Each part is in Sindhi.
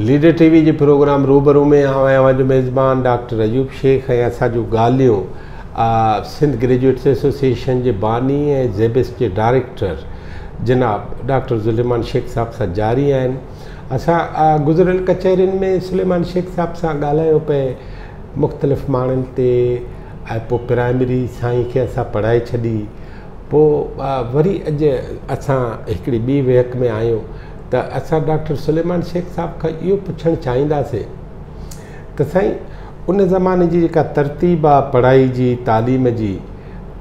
ليڊر ٽي وي جي پروگرام روبرو ۾ آئون آهيان اوهان جو ميزبان ڊاڪٽر ايوب شيخ ۽ اسان جون ڳالهيون سنڌ گريجوئيٽس ايسوسيئيشن جي باني ۽ زيبسٽ جي ڊائريڪٽر جناب ڊاڪٽر سليمان شيخ صاحب سان جاري آهن. اسان گذريل ڪچهرين ۾ سليمان شيخ صاحب سان ڳالهايو پئي مختلف ماڻهن تي ۽ پوء پرائمري سائين کي اسان پڙهائي ڇڏي پوء وري اڄ اسان هڪڙي ٻي ويهڪ ۾ آهيون ته اسان ڊاڪٽر سليمان شيخ صاحب کان اهو پڇڻ چاهينداسين ته سائين ان زماني جي جيڪا ترتيب آ پڙهائي جي تعليم جي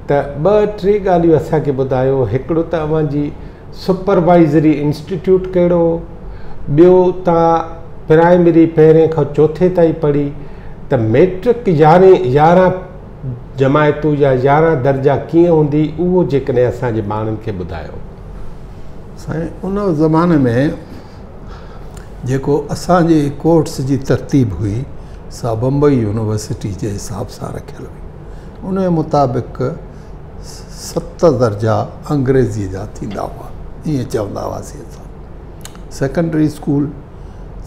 ته ٻه ٽي ڳالهيون اسان کي ٻڌايو هڪڙو ته اوهان جي سپروائزري انسٽيٽيوٽ ڪهڙو هو ٻيو توهان پرائمري پهرين کان چوٿين تائين پڙهي ته ميٽرڪ يارهين 11 جماعتون يا 11 درجا ڪيئن هوندي اهو جيڪڏهن اسان جي ماڻهن کي ٻڌايو. سائين ان زماني ۾ جيڪو اسان جي ڪورس جي ترتيب هئي سا بمبئي يونيورسٽي جي حساب سان رکيل هئي. ان جي مطابق 7 درجا انگريزيء جا ٿيندا هئا، ائين چوندا هئاسين اسان. سيڪنڊري اسڪول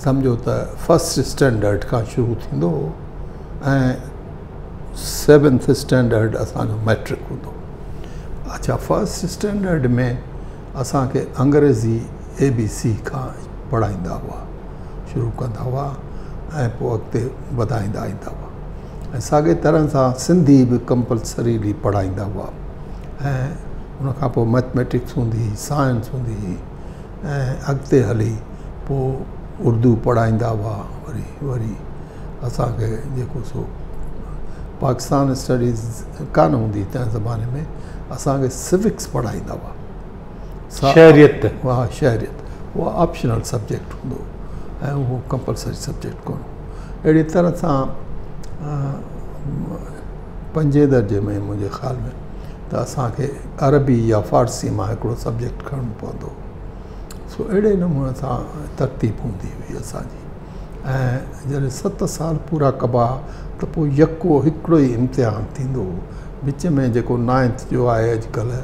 سمجهو ته فرسٽ اسٽينڊرڊ کان شروع ٿيندو هو ۽ سيونٿ اسٽينڊرڊ اسان جو مئٽرڪ هوندو هو. اڇا فرسٽ اسٽينڊرڊ ۾ اسان کي انگريزي اي بي سي کان پڙهائيندا هئا، شروع ڪندا هئا ۽ پوء اڳتي وڌائيندا ايندا هئا ۽ ساڳي طرح سان سنڌي به ڪمپلسريلي پڙهائيندا هئا ۽ ان کان پوء مئٿميٽڪس هوندي هئي، سائنس هوندي هئي ۽ اڳتي هلي پوء اردو پڙهائيندا هئا. وري وري اسان کي جيڪو سو پاڪستان اسٽڊيز ڪانه هوندي تنهن زماني ۾ اسان کي سوڪس پڙهائيندا هئا. شهريت. ها شهريت اها آپشنل سبجيڪٽ هوندو هو ۽ اهو ڪمپلسري سبجيڪٽ ڪونه هو. اهڙي طرح سان پنجين درجي ۾ منهنجي خيال ۾ ته اسان کي عربي يا فارسي مان هڪڙو سبجيڪٽ کڻڻو پوندو هو. سو اهڙي نموني سان ترتيب هوندي هئي اسان جي. ۽ جڏهن 7 سال پورا ڪبا ته پوء يڪو هڪڙو ئي امتحان ٿيندو هو. وچ ۾ جيڪو نائنٿ جو آهي اڄڪلهه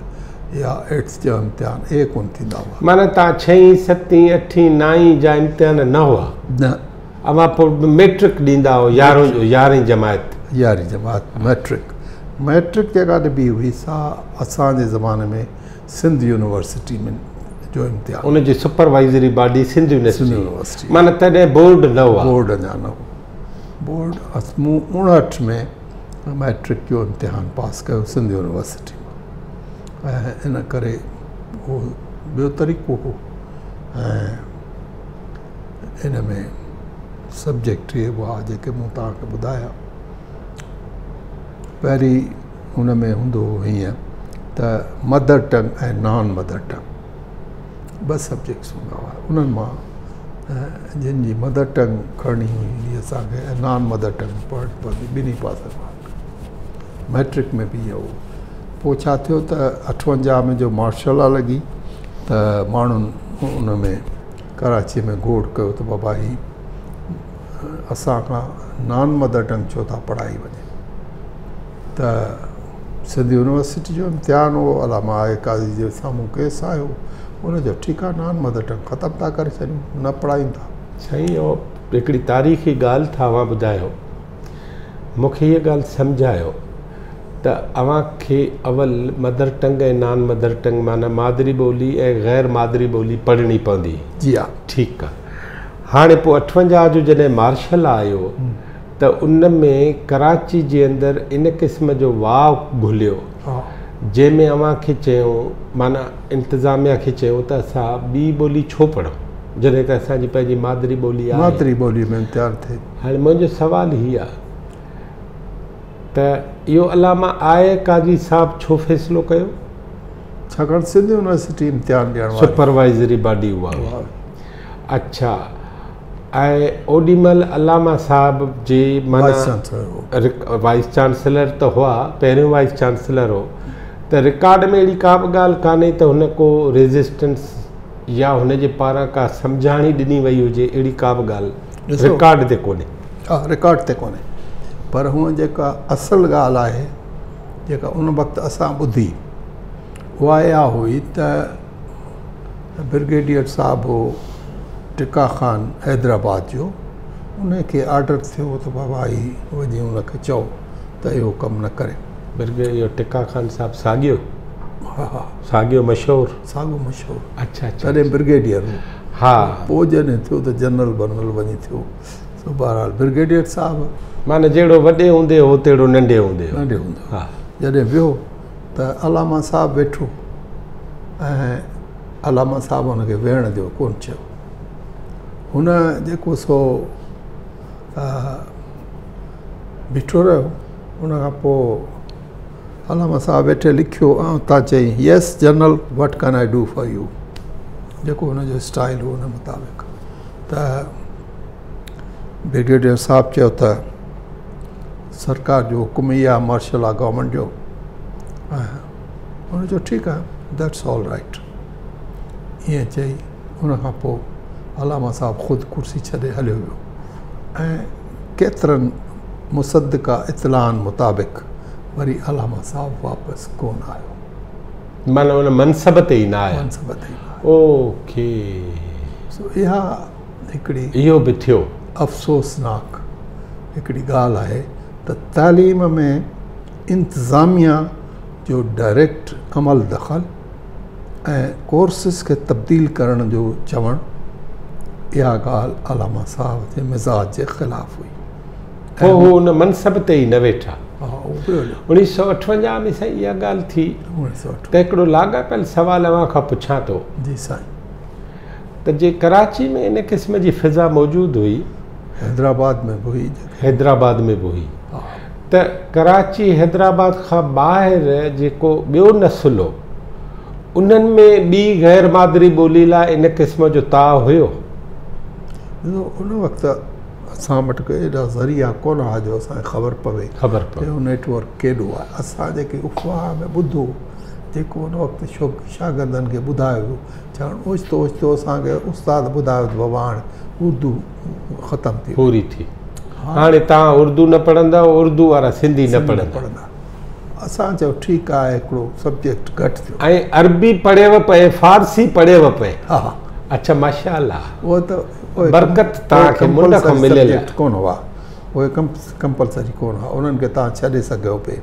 يا ايٽٿ جو امتحان اهي ڪونه ٿيندا هئا. معنيٰ توهان ڇهين، ستين، اٺين، نائين جا امتحان نه هئا؟ نه. اوهان پوء ميٽرڪ ڏيندا هئو يارهون يارهين جماعت؟ يارهين جماعت ميٽرڪ. ميٽرڪ جيڪا ڏبي هئي سا اسان جي زماني ۾ سنڌ يونيورسٽي ۾ جو امتحان. ان جي سپروائزري باڊي سنڌ يونيورسٽي معنيٰ تڏهن بورڊ نه هئا. بورڊ اڃا نه هو. بورڊ مون 59 ۾ مئٽرڪ جو امتحان پاس ڪيو سنڌ يونيورسٽي مان ۽ ان ڪري اهو ٻيو طريقو هو ۽ ان ۾ سبجيڪٽ اهي هئا جيڪي مون توهان کي ٻڌايا. پهرين ان ۾ هوندو هو هيئن ته مدر ٽنگ ۽ نان مدر ٽنگ ٻه سبجيڪٽس هوندا هئا. انهن مان جن جي مدر ٽنگ کڻڻي هوندي اسان کي ۽ نان مدر ٽنگ پڙهڻي پوندي ٻنهي پاسن کان. مئٽرڪ ۾ به اهو هو. پوء ڇا ٿيو ته 58 ۾ جو مارشل لا لڳي ته ماڻهن ان ۾ ڪراچيء ۾ گوڙ ڪيو ته بابا هي اسان کان نان مدر ٽنگ ڇو ٿا پڙهائي وڃي. ته سنڌ يونيورسٽي جو امتحان هو، علامه آء آء قاضي جي سامهون ڪيس آيو، ان چيو ٺيڪ آهي نان مدر ٽنگ ختم ٿا ڪري ڇڏيون، نه پڙهايون ٿا. سائين اهو هڪڙي تاريخي ڳالهه ٿا اوهان ٻڌايو، مون کي هيء ڳالهه سمجهايو ته اوهان کي اول مدر ٽنگ ۽ نان مدر ٽنگ معنيٰ مادري ٻولي ۽ غير مادري ٻولي پڙهڻي پوندي. جي ها. ٺيڪ آ. هاڻي پوء 58 جو جڏهن مارشل لا آيو ته ان ۾ ڪراچي جي اندر ان قسم جو واء گهليو جنهن ۾ اوهان کي چيو معنيٰ انتظاميا کي چيو ته اسان ٻي ٻولي ڇو پڙهون جڏهن ته اسان جي پنهنجي مادري ٻولي آهي. مادري ٻولي ۾ امتحان ٿئي. هاڻي منهنجو سوال هي آ ته اهو علامه آء آء قاضي صاحب ڇو فيصلو ڪيو؟ ڇاڪاڻ سنڌ يونيورسٽي امتحان ڏيڻ واري. سپروائزري باڊي اها هئي. اڇا ۽ اوڏي مهل علامه صاحب جي معنيٰ وائيس چانسلر ته هئا، پهريون وائيس چانسلر هو ته رڪارڊ ۾ اهڙي ڪا به ڳالهه ڪانهي ته هن ڪو ريزسٽنس يا هن جي پاران ڪا سمجهاڻي ڏني وئي هجي، اهڙي ڪا به ڳالهه رڪارڊ تي ڪونهي. ها رڪارڊ تي ڪونهي پر هونء جيڪا اصل ڳالهه آهي جيڪا ان وقت اسان ٻڌي اها اها هئي ته برگيڊيئر صاحب هو ٽڪا خان حيدرآباد جو، ان کي آرڊر ٿيو ته بابا هي وڃي ان کي چئو ته اهو ڪم نه ڪري. برگيڊيئر اهو ٽڪا خان صاحب ساڳيو؟ ها ها. ساڳيو مشهور؟ ساڳيو مشهور. اڇا اڇا. تڏهن برگيڊيئر هو. ها. پوء جڏهن ٿيو ته جنرل بنرل وڃي ٿيو. سو بهرحال برگيڊيئر صاحب. معنيٰ جهڙو وڏي هوندي هو تهڙو ننڍي هوندي هو. ننڍي هوندي هو. جڏهن ويو ته علامه صاحب ويٺو ۽ علامه صاحب هن کي ويهڻ جو ڪونه چيو. هن جيڪو سو بيٺو رهيو. ان کان پوء علامه صاحب ويٺي لکيو ۽ اتان چيائين yes general what can I do for you, جيڪو هن جو اسٽائل هو ان مطابق. ته برگيڊيئر صاحب چيو ته سرڪار جو حڪم ئي آهي مارشل لا گورنمينٽ جو. ۽ هن چيو ٺيڪ آهي that's all right. ائين چئي ان کان پوء علامه صاحب خود ڪرسي ڇڏي هليو ويو ۽ ڪيترن مصدقه اطلاعن مطابق وري علامه صاحب واپس ڪونه آيو. معنيٰ ان منصب تي ئي نه آيا. منصب تي ئي نه آيا. اوڪي. سو اها هڪڙي اهو به ٿيو. افسوسناڪ هڪڙي ڳالهه آهي ته تعليم ۾ انتظاميا جو ڊائريڪٽ عمل دخل ۽ ڪورسز کي تبديل ڪرڻ جو چوڻ، اها ڳالهه علامه صاحب جي مزاج جي خلاف هئي. پوء هو ان منصب تي ئي نه ويٺا. ها، اهو به هليو. 1958 ۾ سائين اها ڳالهه ٿي ته هڪڙو لاڳاپيل سوال اوهان کان پڇان ٿو. جي سائين. ته جي ڪراچي ۾ ان قسم جي فضا موجود هئي. حيدرآباد ۾ به هئي. حيدرآباد ۾ به هئي. ته ڪراچي حيدرآباد کان ٻاهر جيڪو ٻيو نسل هو انهن ۾ ٻي غير مادري ٻولي لاء ان قسم جو تاء هيو؟ ڏسو ان وقت اسان وٽ ڪي ايڏا ذريعا ڪونه هئا جو اسان کي خبر پوي خبر پوي ته اهو نيٽ ورڪ ڪيڏو آهي. اسان جيڪي افواهه ۾ ٻڌو، جيڪو ان وقت شاگردن کي ٻڌايو ويو، ڇاڪاڻ اوچتو اوچتو اسان کي استاد ٻڌايو ته بابا هاڻي اردو ختم ٿي وئي. پوري ٿي. هاڻي توهان اردو نه پڙهندؤ، اردو وارا سنڌي نه پڙهندا. اسان چيو ٺيڪ آهي، هڪڙو سبجيڪٽ گهٽ ٿيو. ۽ عربي پڙهيو پئي، فارسي پڙهيو پئي. ها. اڇا ماشاء الله. اهو ته برڪت توهان کي منڍ کان مليل آهي. ڪونه هئا، اهي ڪمپلسري ڪونه هئا، انهن کي توهان ڇڏي سگهيو پئي.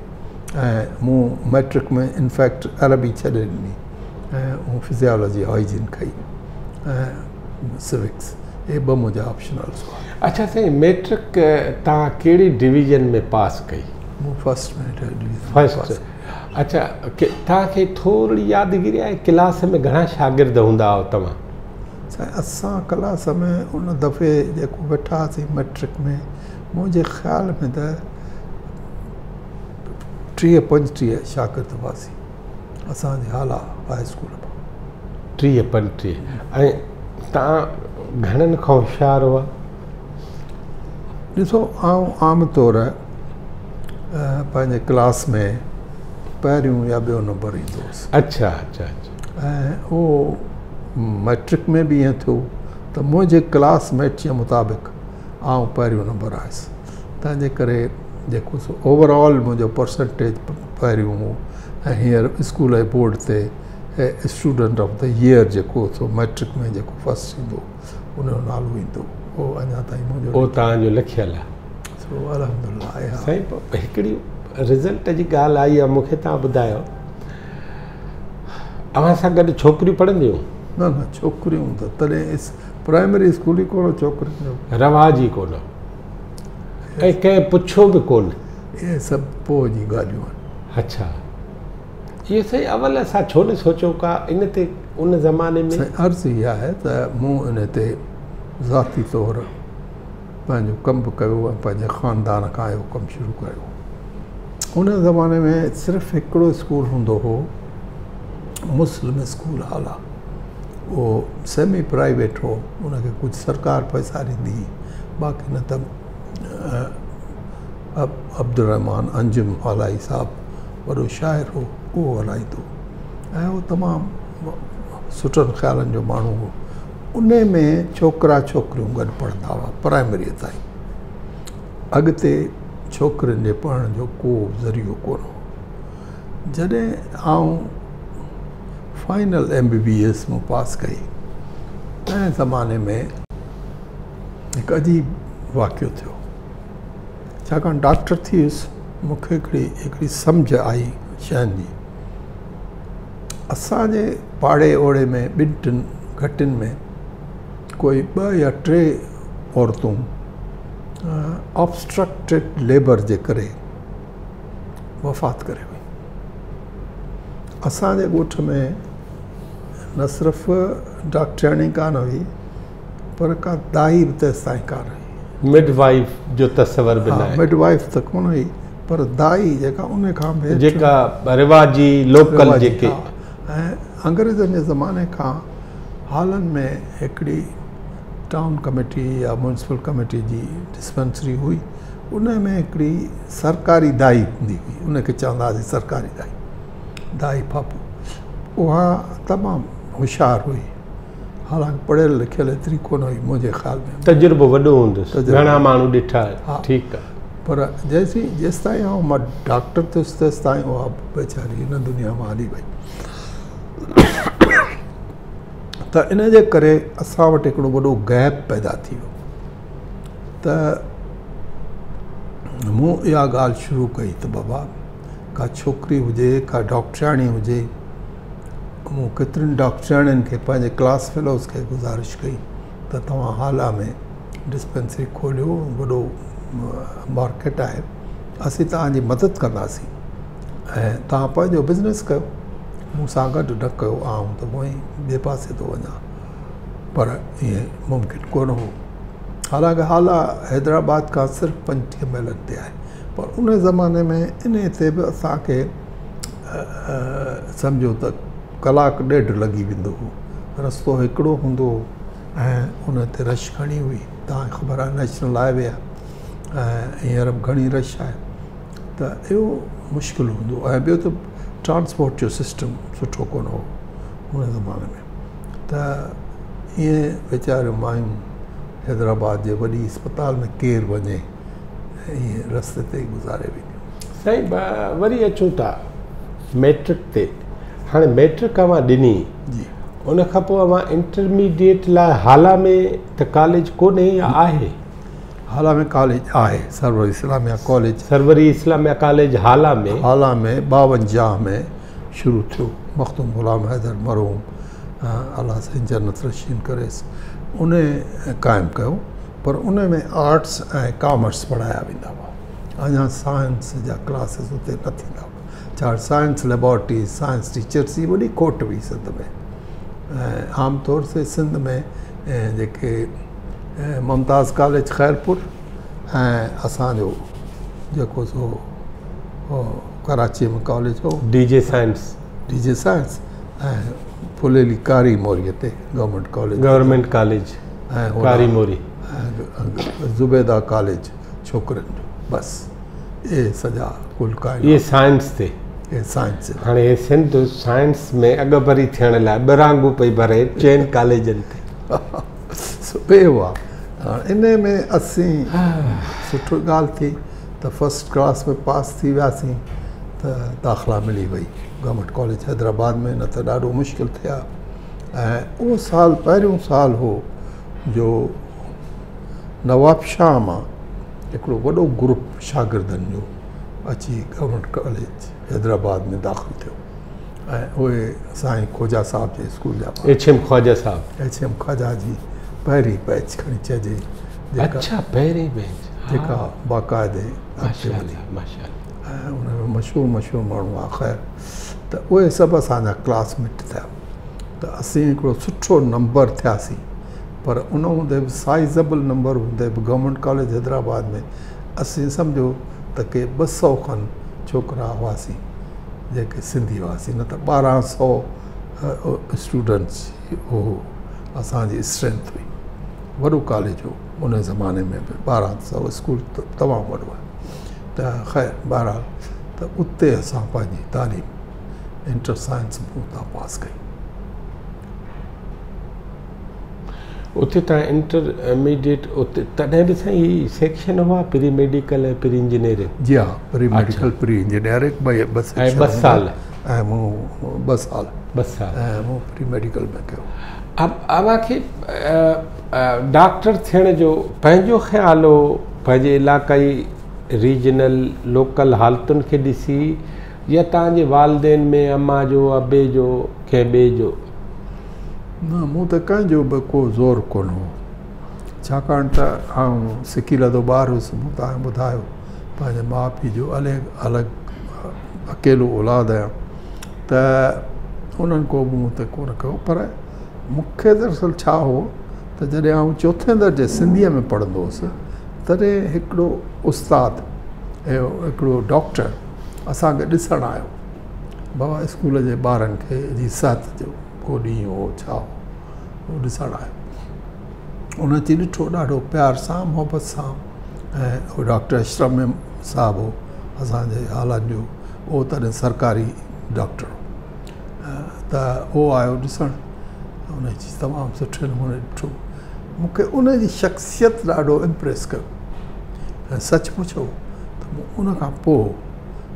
۽ مون مئٽرڪ ۾ انفيڪٽ عربي ڇڏي ڏني ۽ مون فزيالاجي هائيجين کئي ۽ سوڪس، اهي ٻه منهنجا آپشنلز هئا. اڇا سائين مئٽرڪ توهان ڪهڙي ڊويزن ۾ پاس ڪئي؟ مون فرسٽ ۾ ڊويزن ۾ پاس ڪئي. اڇا توهان کي ٿورڙي يادگيري آهي ڪلاس ۾ گهڻا شاگرد هوندا هئا توهان؟ سائين اسان ڪلاس ۾ ان دفعي جيڪو ويٺا هئاسين مئٽرڪ ۾ منهنجي خيال ۾ ته 30 35 شاگرد هئاسين اسان جي هالا هاء اسڪول ۾. 30 35 ۽ توهان گهڻن کان هوشيار هئا؟ ڏسو آئون عام طور پنهنجي ڪلاس ۾ پهريون يا ٻيو نمبر ايندو هوس. اڇا اڇا اڇا. ۽ اهو مئٽرڪ ۾ به ائين ٿيو ته منهنجي ڪلاس ميٽ جي مطابق آئون پهريون نمبر آيس، تنهن جي ڪري جيڪو سو اوور آل منهنجو پرسنٽيج پهريون هو ۽ هينئر اسڪول جي بورڊ تي اسٽوڊنٽ آف the year جيڪو سو مئٽرڪ ۾ جيڪو فرسٽ ايندو ان جو نالو ايندو، اهو اڃا تائين منهنجو اهو توهان جو لکيل آهي. سو الحمدلله آهي. سائين هڪڙي رزلٽ جي ڳالهه آئي آهي، مون کي توهان ٻڌايو اوهان سان گڏ ڇوڪريون پڙهنديون؟ نه نه ڇوڪريون ته تڏهن پرائمري اسڪول ئي ڪونه ڇوڪرين جو رواج ئي ڪونه ۽ ڪنهن پڇيو به ڪونه. اهي سڀ پوء جي ڳالهيون آهن. اڇا اهو سائين اول اسان ڇو نه سوچيو ڪا ان تي ان زماني ۾؟ سائين عرض اها آهي ته مون ان تي ذاتي طور پنهنجو ڪم به ڪيو ۽ پنهنجي خاندان کان اهو ڪم شروع ڪيو. ان زماني ۾ صرف هڪڙو اسڪول هوندو هو، مسلم اسڪول هالا، اهو سيمي پرائيويٽ هو، ان کي ڪجهه سرڪار پئسا ڏيندي هئي، باقي نه ته عبدالرحمان انجم هالائي صاحب وڏو شاعر هو، اهو هلائيندو هو ۽ اهو تمام سٺن خيالن جو ماڻهو هو. ان ۾ ڇوڪرا ڇوڪريون گڏ پڙهندا هئا پرائمريء تائين. اڳتي ڇوڪرين جي پڙهڻ جو ڪو ذريعو ڪونه هو. جڏهن آئون final M B B S مون پاس ڪئي، تنهن زماني ۾. هڪ عجيب واقعو ٿيو. ڇاڪاڻ ڊاڪٽر ٿي ويس، مون کي هڪڙي هڪڙي سمجهه آئي شين جي. اسان جي پاڙي اوڙي ۾ ٻن ٽن گهٽين ۾ ڪوئي ٻه يا ٽي عورتون آبسٽرڪٽيڊ ليبر جي ڪري وفات ڪري ويون. اسان جي ڳوٺ ۾ نه صرف ڊاڪٽرياڻي ڪانه هئي پر ڪا دائي به تيستائين ڪانه هئي. مڊ وائيف جو تصور به نه آهي. مڊ وائيف ته ڪونه هئي پر دائي جيڪا ان کان به جيڪا رواجي لوڪل جيڪي ۽ انگريزن جي زماني کان هالن ۾ هڪڙي ٽائون ڪميٽي يا ميونسپل ڪميٽي جي ڊسپينسري هئي، ان ۾ هڪڙي سرڪاري دائي هوندي هئي، ان کي چوندا هئاسين سرڪاري دائي، دائي ڦاپو. اها تمام هوشيار هئي، حالانڪه پڙهيل لکيل ايتري ڪونه هئي منهنجي خيال ۾. تجربو وڏو هوندس، گهڻا ماڻهو ڏٺا. ٺيڪ آهي. پر جيسين جيستائين آئون مان ڊاڪٽر ٿيس تيستائين اها ويچاري هن دنيا مان هلي وئي. ته ان جي ڪري اسان وٽ هڪڙو وڏو گيپ پيدا ٿي ويو. ته مون اها ڳالهه شروع ڪئي ته بابا ڪا ڇوڪري هجي، ڪا ڊاڪٽرياڻي هجي. مون ڪيترين ڊاڪٽرياڻين کي، پنهنجي ڪلاس فيلوز کي گذارش ڪئي ته توهان هالا ۾ ڊسپينسري کوليو، وڏو مارڪيٽ آهي، اسين توهان جي مدد ڪنداسين ۽ توهان پنهنجو بزنس ڪيو، مون سان گڏ نه ڪيو، آئون ته هونئن ئي ٻئي پاسي ٿو وڃان. پر ائين ممڪن ڪونه هو. حالانڪه هالا حيدرآباد کان صرف 35 ميلن تي آهي، پر ان زماني ۾ انهي تي به اسان کي سمجهو ته ڪلاڪ ڏيڍ لڳي ويندو هو. رستو هڪڙو هوندو هو ۽ ان تي رش گهڻي هئي. توهان کي خبر آهي نيشنل هاء وي آهي ۽ هينئر به گهڻي رش آهي، ته اهو مشڪل هوندو هو. ۽ ٻيو ته ٽرانسپورٽ جو سسٽم سٺو ڪونه هو ان زماني ۾. ته ائين ويچاريون مايون حيدرآباد جي وڏي اسپتال ۾ ڪير وڃي، ائين رستي تي ئي گذاري وينديون. سائين وري اچون ٿا ميٽرڪ تي. هاڻي ميٽرڪ اوهان ڏني، جي، ان کان پوء اوهان انٽرميڊيٽ لاء هالا ۾ ته ڪاليج ڪونهي يا آهي؟ هالا ۾ ڪاليج آهي، سروري اسلاميه ڪاليج. سروري اسلاميه ڪاليج هالا ۾. هالا ۾ 52 ۾ شروع ٿيو. مخدوم غلام حيدر مرحوم، الله سائين جنت نشين ڪريس، ان قائم ڪيو. پر ان ۾ آرٽس ۽ ڪامرس پڙهايا ويندا هئا، اڃا سائنس جا ڪلاسز اتي نه ٿيندا هئا. ڇاڪاڻ سائنس ليبارٽريز، سائنس ٽيچرس جي وڏي کوٽ هئي سنڌ ۾. ۽ عام طور تي سنڌ ۾ جيڪي ممتاز ڪاليج خيرپور ۽ اسان جو جيڪو سو ڪراچيء ۾ ڪاليج هو D J science, D J science ۽ Phuleli Kari موريء تي گورنمينٽ ڪاليج، گورنمينٽ ڪاليج ۽ ڪاري موري، ۽ زبيده ڪاليج ڇوڪرن جو. بس اهي سڄا ڪل ڪائنات اهي سائنس تي، اهي سائنس. هاڻي هي سنڌ سائنس ۾ اڳڀري ٿيڻ لاء ٻه رانگون پئي ڀري چئن ڪاليجن تي. سو اهو آهي. هاڻي انهي ۾ اسين سٺو ڳالهه ٿي ته فرسٽ ڪلاس ۾ پاس ٿي وياسين ته داخلا ملي وئي گورنمينٽ ڪاليج حيدرآباد ۾، نه ته ڏاڍو مشڪل ٿيا. ۽ اهو سال پهريون سال هو جو نوابشاهه مان هڪڙو وڏو گروپ شاگردن جو اچي گورنمينٽ ڪاليج حيدرآباد ۾ داخل ٿيو. ۽ اهي سائين خوجا صاحب جي اسڪول جا. ايڇ ايم خواجا صاحب. ايڇ ايم خواجا جي پهرين بيچ کڻي چئجي. اڇا، پهرين بيچ. جيڪا باقاعدي اڳتي وڌي. ماشاءالله. ۽ ان ۾ مشهور مشهور ماڻهو هئا. خير ته اهي سڀ اسان جا ڪلاس ميٽ ٿيا ته اسين هڪڙو سٺو نمبر ٿياسين. پر ان هوندي به، سائيزبل نمبر هوندي به، گورنمينٽ ڪاليج حيدرآباد ۾ اسين سمجهو ته ڪي 200 کن ڇوڪرا هئاسين جيڪي سنڌي هئاسين، نه ته 1200 اسٽوڊنٽس هو اسان جي اسٽرينٿ هئي. وڏو ڪاليج هو ان زماني ۾ به، 1200 اسڪول تمام وڏو آهي. ته خير بهرحال ته اتي اسان پنهنجي تعليم انٽر سائنس مون اتان پاس ڪئي. اتي تان انٽرميڊيٽ اتي تڏهن به سائين هي سيڪشن هئا پري ميڊيڪل ۽ پري انجنيئرنگ؟ جي ها، پري ميڊيڪل پري انجنيئرنگ ٻئي ٻه سيڪشن ۽ 2 سال. ۽ مون 2 سال، 2 سال ۽ مون پري ميڊيڪل ۾ ڪيو. اوهان کي ڊاڪٽر ٿيڻ جو پنهنجو خيال هو، پنهنجي علائقائي ريجنل لوڪل حالتن کي ڏسي يا توهان جي والدين ۾ امان جو، ابي جو، ڪنهن ٻئي جو؟ نه، مون تي ڪنهن جو به ڪو زور ڪونه هو، ڇاڪاڻ ته آئون سڪيلڌو ٻار هيس. مون توهان کي ٻڌايو، پنهنجي ماء پيء جو الڳ الڳ اڪيلو اولاد آهيان، ته انهن ڪو به مون تي ڪونه ڪيو. پر مون کي دراصل ڇا هو ته جڏهن آئون چوٿين درجي سنڌيء ۾ پڙهندو هوس، تڏهن هڪڙو استاد ۽ هڪڙو ڊاڪٽر اسان کي ڏسڻ آيو. بابا اسڪول جي ٻارن کي جي صحت جو ڪو ڏينهن هو ڇا هو، اهو ڏسڻ آيو. ان اچي ڏٺو ڏاڍو پيار سان، محبت سان، ۽ اهو ڊاڪٽر اشرف ميم صاحب هو اسان جي هالن جو، اهو تڏهن سرڪاري ڊاڪٽر هو. ته اهو آيو ڏسڻ، ان جي تمام سٺي نموني ڏٺو. مون کي ان جي شخصيت ڏاڍو امپريس ڪيو، ۽ سچ پڇو ته مون ان کان پوءِ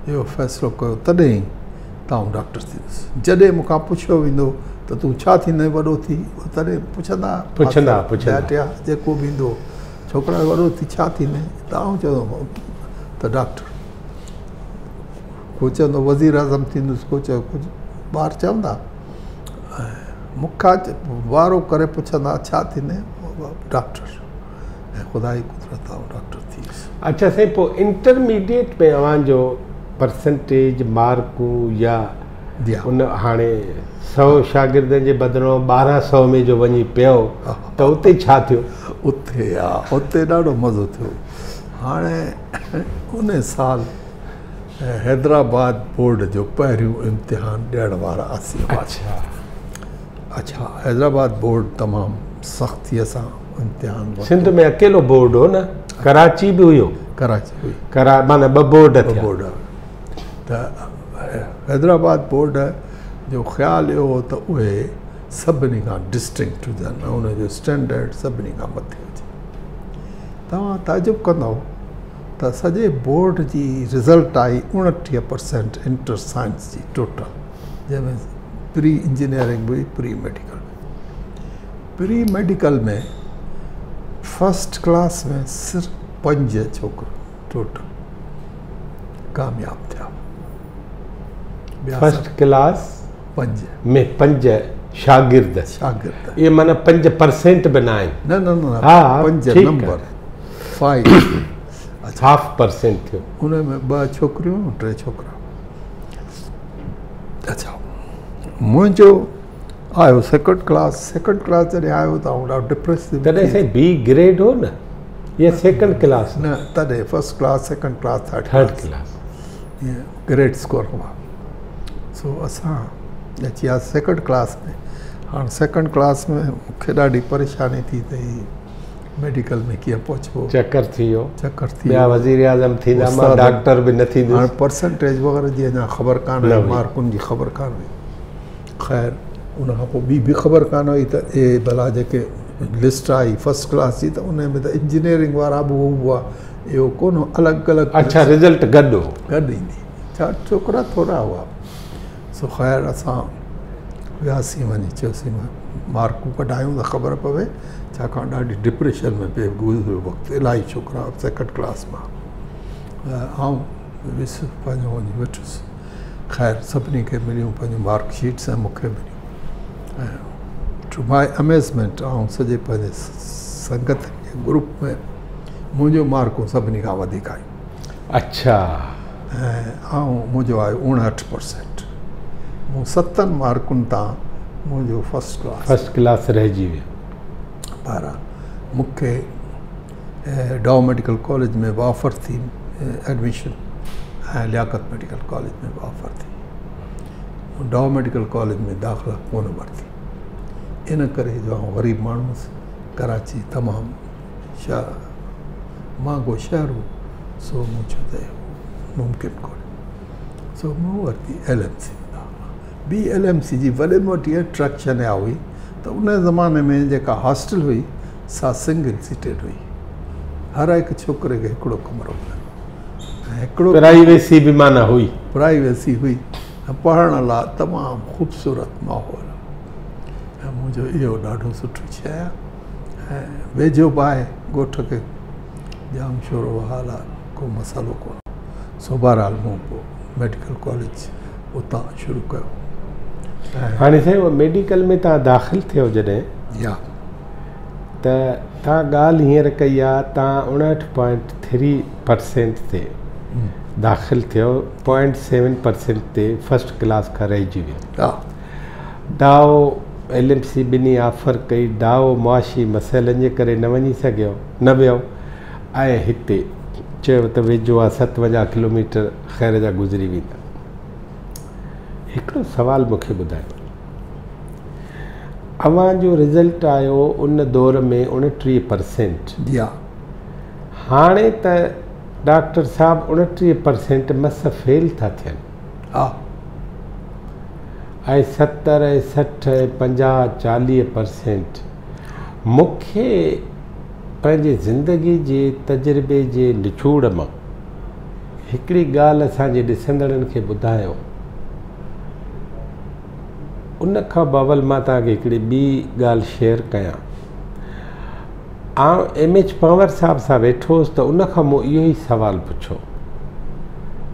اهو فيصلو ڪيو تڏهن ته آئون ڊاڪٽر ٿيندس. جڏهن مون کان پڇيو ويندو ته تون ڇا ٿيندين وڏو ٿي، تڏهن پڇندا پڇندا پڇندا جيڪو به ايندو، ڇوڪرا وڏو ٿي ڇا ٿيندين، ته آئون چوندو ته ڊاڪٽر. ڪو چوندو وزير اعظم ٿيندس، ڪو چيو ڪجهه، ٻار چوندا. ۽ مون کان وارو ڪري پڇندا ڇا ٿيندين، ڊاڪٽر. ۽ خدا جي قدرت آئون ڊاڪٽر ٿي ويس. اڇا سائين، پوءِ انٽرميڊيئيٽ ۾ اوهان جو پرسنٽيج، مارڪون يا ان هاڻي 100 شاگردن جي بدران 1200 ۾ جو وڃي پيو ته اتي ڇا ٿيو؟ اتي ها، اتي ڏاڍو مزو ٿيو. هاڻي ان سال حيدرآباد بورڊ جو پهريون امتحان ڏيڻ وارا اسين هئاسين. اڇا، حيدرآباد بورڊ تمام سختيءَ سان امتحان. سنڌ ۾ اڪيلو بورڊ هو نه، ڪراچي به هيو؟ ڪراچي هئي. معنيٰ ٻه بورڊ ٿيا. بورڊ. ته حيدرآباد بورڊ جو خيال اهو هو ته اهي سڀني کان ڊسٽنڪٽ هجن ۽ ان جو اسٽينڊرڊ سڀني کان مٿي هجي. توهان تعجب ڪندؤ ته سڄي بورڊ جي رزلٽ آئي 29% انٽر سائنس جي ٽوٽل، جنهن ۾ پري انجنيئرنگ به هئي، pre medical. Pre medical ۾ first class ۾ صرف 5 ڇوڪرا ٽوٽل ڪامياب ٿيا. فرسٽ ڪلاس 5 ۾ 5 شاگرد؟ شاگرد. اهي معنيٰ 5% به نه آهن. نه نه نه، 5 نمبر، 5. هاف پرسينٽ ٿيو. ان ۾ 2 ڇوڪريون، 3 ڇوڪرا. اڇا، منهنجو آيو سيڪنڊ ڪلاس. سيڪنڊ ڪلاس جڏهن آيو ته آئون ڏاڍو ڊپريس ٿي. تڏهن سائين بي گريڊ هو نه يا سيڪنڊ ڪلاس؟ نه، تڏهن first class, second class, third. Third class. ائين گريڊس ڪونه هئا. سو اسان اچي ويا سيڪنڊ ڪلاس ۾. هاڻي سيڪنڊ ڪلاس ۾ مون کي ڏاڍي پريشاني ٿي ته هي ميڊيڪل ۾ ڪيئن پهچبو. چڪر ٿي ويو. چڪر ٿي. ٻيا وزير اعظم ٿيندا، مان ڊاڪٽر به نه ٿيندس. هاڻي پرسنٽيج وغيره جي اڃا خبر ڪانه هئي، مارڪن جي خبر ڪانه هئي. خير، ان کان پوءِ ٻي به خبر ڪانه هئي ته اهي ڀلا جيڪي لسٽ آئي فرسٽ ڪلاس جي، ته ان ۾ ته انجنيئرنگ وارا به هئا، اهو ڪونه الڳ الڳ. اڇا، رزلٽ گڏ هو؟ گڏ ايندي. ڇا ڇوڪرا ٿورا هئا. سو خير، اسان وياسين، وڃي چيوسين مارڪون ڪڍايون ته خبر پوي، ڇاڪاڻ ڏاڍي ڊپريشن ۾ پئي گذريو وقت. الاهي ڇوڪرا سيڪنڊ ڪلاس مان، آئون ويس پنهنجو وڃي ويٺس. خير، سڀني کي مليون پنهنجون مارڪ شيٽس ۽ مون کي مليون، ۽ ٽو my amazement آئون سڄي پنهنجي سنگت جي گروپ ۾ منهنجو مارڪون سڀني کان وڌيڪ آيون. ۽ آئون منهنجو آيو 59%. مون 7 مارڪن تان منهنجو فرسٽ ڪلاس فرسٽ ڪلاس رهجي ويو. پر مون کي ڊائو ميڊيڪل ڪاليج ۾ به آفر ٿي ايڊميشن ۽ لياقت ميڊيڪل ڪاليج ۾ به آفر ٿي. مون ڊائو ميڊيڪل ڪاليج ۾ داخلا ڪونه ورتي، ان ڪري جو آئون غريب ماڻهو هئس. ڪراچي تمام شهر مهانگو شهر هو، سو مون چيو ته ممڪن ڪونهي. سو مون ورتي ايل ايم سي ۾ داخلا. ٻي ايل ايم سي جي وڏي ۾ وڏي اٽريڪشن اها هئي ته ان زماني ۾ جيڪا هاسٽل هئي سا سنگل سيٽيڊ هئي. هر هڪ ڇوڪري کي هڪڙو ڪمرو ملندو ۽ هڪڙو پرائيويسي به معنيٰ هئي. پرائيويسي هئي ۽ پڙهڻ لاءِ تمام خوبصورت ماحول. ۽ منهنجو اهو ڏاڍو سٺو شيءِ آهي. ۽ ويجهو به آهي ڳوٺ کي ڄامشورو هالا ڪو مسئلو ڪونه. سو بهرحال مون پوء ميڊيڪل ڪاليج اتان شروع ڪيو. هاڻي سائين اهو ميڊيڪل ۾ توهان داخل ٿيو جڏهن يا. ته توهان ڳالهه هينئر ڪئي آ توهان 59 پوائنٽ ٿري پرسينٽ تي داخل ٿيو پوائنٽ سيون پرسينٽ تي فرسٽ ڪلاس کان رهجي ويو. ها. ڊائو ايل ايم سي ٻنهي آفر ڪئي ڊائو معاشي مسئلن جي ڪري نه وڃي سگهيو نه ويو ۽ هتي چيو ته ويجهو آ 57 ڪلوميٽر خير جا گذري ويندا. هڪڙو سوال مون کي ٻڌايو اوهان جو رزلٽ آيو ان دور ۾ 29 پرسينٽ. جي ها. هاڻي ته ڊاڪٽر صاحب 29 پرسينٽ مس فيل ٿا ٿين. ها. ۽ 70 ۽ 60 ۽ 50 40 پرسينٽ. مون کي پنهنجي زندگي جي تجربي جي نچوڙ مان هڪڙي ڳالهه اسان جي ڏسندڙن کي ٻڌايو. ان کان به اول مان توهان کي هڪڙي ٻي ڳالهه شيئر ڪيان. آئون ايم ايڇ پنهور صاحب سان ويٺو هوس ته ان کان مون اهو ئي سوال پڇيو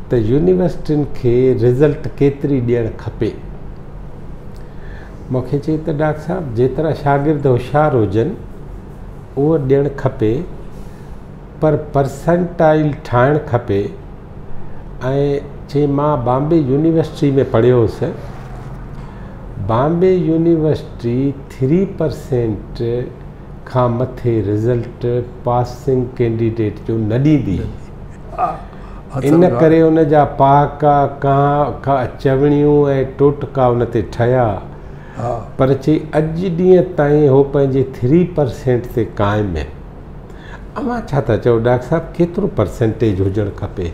ته يونيورسٽين کي رزلٽ ڪيتري ڏيڻ کپي؟ مون کي چئي ته ڊاڪٽر صاحب جيترا شاگرد هوشيار هجن اهو ڏيڻ کپي پر پرسنٽائل ٺاهڻ کپي ۽ چي مان بامبي يونيورسٽي ۾ پڙهيو هوس بامبي يونيورسٽي ٿري پرسينٽ کان مٿي رزلٽ پاسنگ ڪينڊيڊيٽ جو نه ڏيندي هئي ان ڪري ان جا پهاڪا ڪها چوڻيون ۽ ٽوٽڪا ان تي ٺهيا پر چي اڄ ڏينهن تائين هو پنهنجي ٿري پرسينٽ تي قائم آهن. اوهان ڇا ٿا چئو ڊاڪٽر صاحب ڪيترو پرسنٽيج هجڻ کپي؟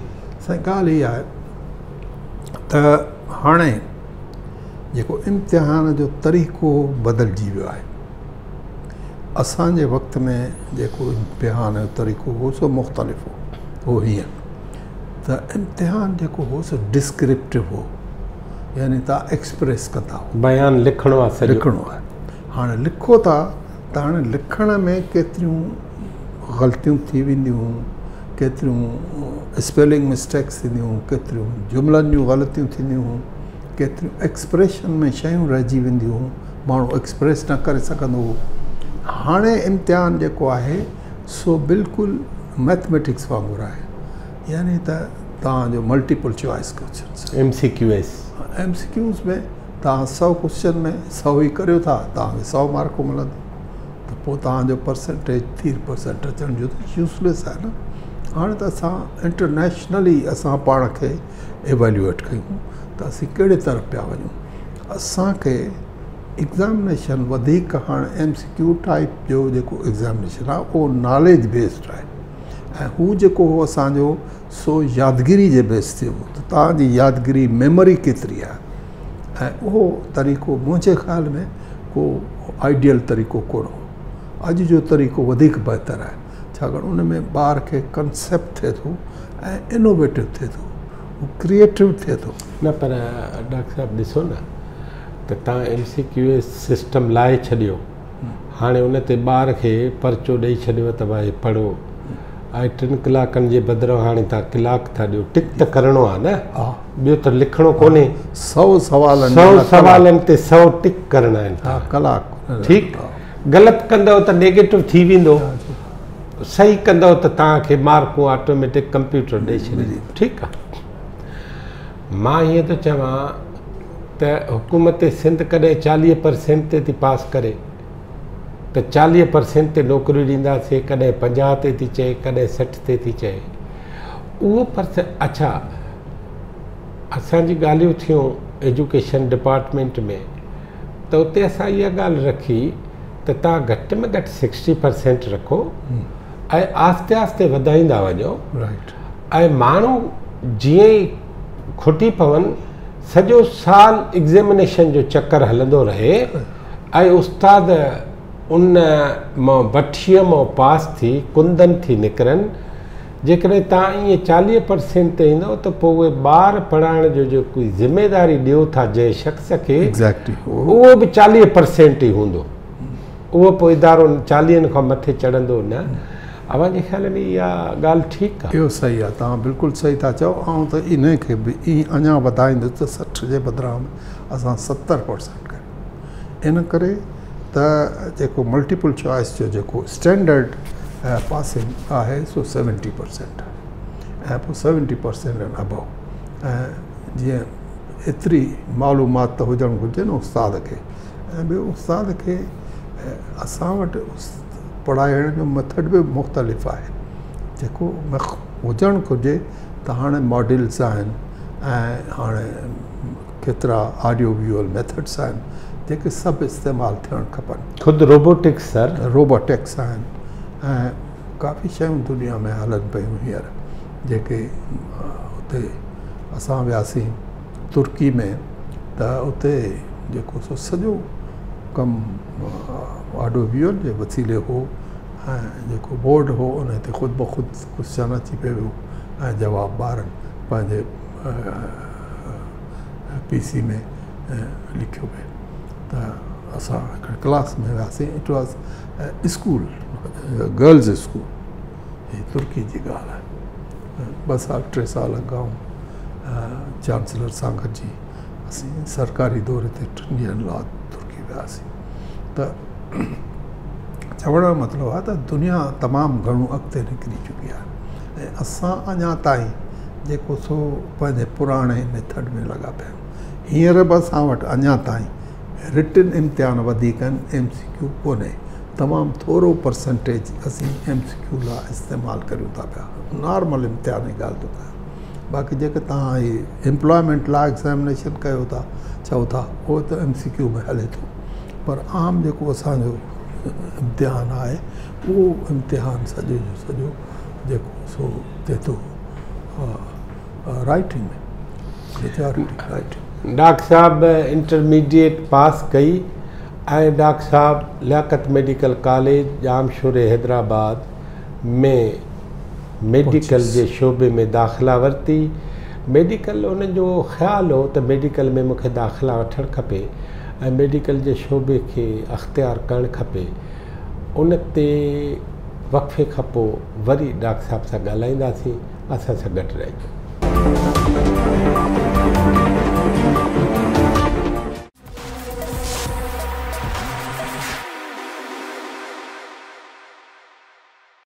سائين ڳالهه هي آهي ته هاڻي جيڪو امتحان جو طريقو بدلجي ويو آهي. اسان جي وقت ۾ جيڪو امتحان جو طريقو هو سو مختلف هو. هو هيئن ته امتحان جيڪو هو سو ڊسڪرپٽو هو يعني توهان ايڪسپريس ڪندا هئو. بيان لکڻو آهي سڄو. لکڻو آهي. هاڻي لکو ٿا ته هاڻي لکڻ ۾ ڪيتريون غلطيون ٿي وينديون، ڪيتريون اسپيلنگ مسٽيڪس ٿينديون، ڪيتريون جملن جون غلطيون ٿينديون، ڪيتريون ايڪسپريشن ۾ شيون رهجي وينديون، ماڻهو ايڪسپريس نه ڪري سگهندو هو. هاڻي امتحان جيڪو آهي سو بلڪل ميٿميٽڪس وانگر آهي، يعني ته توهان جو multiple choice questions. M C Q S. M C Qs ۾ توهان سئو ڪوئسچن ۾ سئو ئي ڪريو ٿا توهان کي سئو مارڪون ملنديون ته پوء توهان جو پرسنٽيج ٿري پرسنٽ اچڻ جو ته يوزليس آهي نه. هاڻي ته اسان انٽرنيشنلي اسان پاڻ کي ايويلوئيٽ ڪيون ته اسين ڪهڙي طرف پيا وڃون. اسان کي ايگزامنيشن وڌيڪ هاڻي ايم سي ڪيو ٽائيپ جو جيڪو ايگزامنيشن آهي اهو ناليج بيسڊ آهي ۽ هو جيڪو هو اسان جو سو يادگيري جي بيس تي هو ته توهان جي يادگيري ميموري ڪيتري آهي ۽ اهو طريقو منهنجي خيال ۾ ڪو آئيڊيل طريقو ڪونه هو. اڄ جو طريقو وڌيڪ بهتر آهي ڇاڪاڻ ان ۾ ٻار کي ڪنسيپٽ ٿئي ٿو ۽ انوويٽو ٿئي ٿو، هو ڪريئيٽو ٿئي ٿو. نه پر ڊاڪٽر صاحب ڏسو نه ته توهان ايم سي ڪيو ايس system لاهي ڇڏيو. هاڻي ان تي ٻار کي پرچو ڏئي ڇڏيو ته ڀائي پڙهو ۽ ٽن ڪلاڪن جي بدران هاڻي توهان ڪلاڪ ٿا ڏيو ٽڪ ته ڪرڻو آهي نه ٻيو ته لکڻو ڪونهي. سئو سوالن سئو سوالن تي سئو ٽڪ ڪرڻا آهن. ها ڪلاڪ ٺيڪ غلط ڪندؤ ته نيگيٽو ٿي ويندو صحيح ڪندؤ ته توهان کي مارڪون آٽوميٽڪ ڪمپيوٽر ڏئي ڇڏيندو ٺيڪ آهي مان هيئن ٿو چوان ته حڪومت سنڌ ڪڏهن 40 پرسينٽ تي ٿي پاس ڪري ته 40 پرسينٽ تي نوڪريون ڏينداسين، ڪڏهن 50 تي ٿي چئي، ڪڏهن 60 تي ٿي چئي. اهو پرسينٽ اڇا اسان جي ڳالهيون ٿيون ايجوڪيشن ڊپارٽمينٽ ۾ ته اتي اسان اها ڳالهه رکي ته توهان گهٽ ۾ گهٽ 60 پرسينٽ رکو ۽ آهستي آهستي وڌائيندا وڃو ۽ ماڻهو جيئن ئي کٽي پون سڄو سال ايگزيمنيشن جو چڪر هلندو رهي ۽ استاد ان مان بٺيء مان پاس ٿي ڪندن ٿي نڪرن. جيڪڏهن توهان ائين 40 پرسينٽ تي ايندؤ ته پوء اهي ٻار پڙهائڻ جو جيڪو ذميواري ڏيو ٿا جنهن شخص کي اهو به 40 پرسينٽ ئي هوندو. اهو پوء ادارو 40 کان مٿي چڙهندو نه. اوهان جي خيال ۾ اها ڳالهه ٺيڪ آهي؟ اهو صحيح آهي، توهان بلڪل صحيح ٿا چئو. آئون ته انهي کي به ائين اڃا وڌائيندس ته 60 جي بدران اسان 70% ڪريون. ان ڪري ته جيڪو ملٽيپل چوائس جو جيڪو اسٽينڊرڊ پاسنگ آهي سو 70% آهي ۽ پوء 70% اينڊ ابو، ۽ جيئن ايتري معلومات ته هجڻ گهرجي نه استاد کي. ۽ ٻيو استاد کي اسان وٽ پڙهائڻ جو ميٿڊ به مختلف آهي، جيڪو هجڻ گهرجي ته هاڻي ماڊلز آهن ۽ هاڻي ڪيترا آڊيو ويزوئل ميٿڊس آهن جيڪي سڀ استعمال ٿيڻ کپن. خود روبوٽڪس سر. روبوٽڪس آهن ۽ ڪافي شيون دنيا ۾ هلن پيون هينئر، جيڪي اتي اسان وياسين ترڪي ۾ ته اتي جيڪو سو سڄو ڪم آڊيو ويزوئل جي وسيلي هو ۽ جيڪو بورڊ هو ان تي خود بخود ڪوئسچن اچي پيو ۽ جواب ٻارن پنهنجي پي سي ۾ لکيو پئي. ته اسان هڪڙي ڪلاس ۾ وياسين، it was school, girls school, هي ترڪي جي ڳالهه آهي، 2 سال 3 سال اڳ آئون چانسلر سان گڏجي اسين سرڪاري دوري تي 3 ڏينهن لاء ترڪي وياسين. ته چوڻ جو مطلب آهي ته دنيا تمام گهڻو اڳتي نڪري چڪي آهي ۽ اسان اڃا تائين جيڪو سو پنهنجي پراڻي ميٿڊ ۾ لڳا پيا آهيون. هينئر به اسان وٽ اڃا تائين رٽن امتحان وڌيڪ آهن، ايم سي ڪيو ڪونهي. تمام ٿورو پرسنٽيج اسين ايم سي ڪيو لاء استعمال ڪريون ٿا پيا، نارمل امتحان جي ڳالهه ٿو ڪيان. باقي جيڪي توهان هي امپلائمينٽ لاء ايگزامينيشن ڪيو ٿا چئو ٿا اهو ته ايم سي ڪيو ۾ هلي ٿو، پر عام جيڪو اسانجو امتحان آهي اهو امتحان سڄو جو سڄو جيڪو سو ٿئي ٿو رائٽنگ ۾، ميجارٽي رائٽنگ. ڊاڪٽر صاحب انٽرميڊيٽ پاس ڪئي ۽ ڊاڪٽر صاحب لياقت ميڊيڪل ڪاليج ڄامشوري حيدرآباد ۾ ميڊيڪل جي شعبي ۾ داخلا ورتي. ميڊيڪل انهن جو خيال هو ته ميڊيڪل ۾ مون کي داخلا وٺڻ کپي ۽ ميڊيڪل جي شعبي کي اختيار ڪرڻ کپي. ان تي وقفي کان پوء وري ڊاڪٽر صاحب سان ڳالهائينداسين. اسان سان گڏ رهجو.